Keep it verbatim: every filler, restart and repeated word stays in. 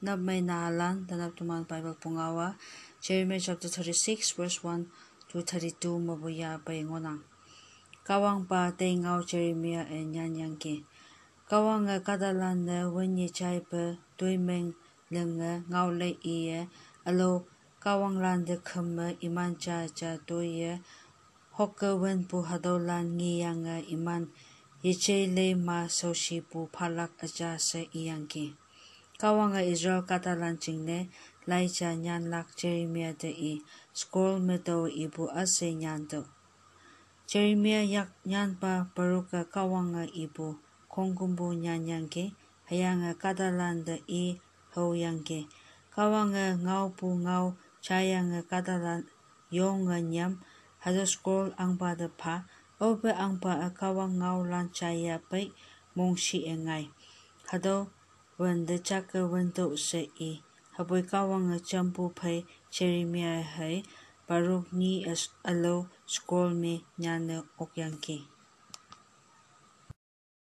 Nap mei nahalan, tanap teman Bible pungawa, Jeremiah chapter thirty-six, verse one to thirty-two mabuya pei ngonang. Kahwang pa tei ngao Jeremiah e nyan yangki. Kahwang e kahtalan ne wenye chai pe tuimeng lenge ngao lei iye, alo Kahwang lan de kemme iman cha cha tuiye, hokke wen pu hadau lan ngi yange iman, yeche lei ma soshi pu phalak aja se iyangki. Kahwange Israel kahtalan jingne, laicha nyanlak Jeremiah te i, scroll me tao ipu ase nyan tao. Jeremiah yak nyanpa Baruch ke Kahwange ipu, kongkumpu nyan yangki, hüyange kahtalan te i hao yangki. Kahwange ngaopu ngao chayange kahtalan yonge nyam, hatüo scroll ahngpa te pha, aope ahngpa e Kahwang ngaolan chaya pei mongshi e ngai. Hatüo wün te jake wünto she i, hüpoi Kahwange jampu phei Jeremiah hei, Baruch nyi e s-, ülao scroll me nyanne okyangki.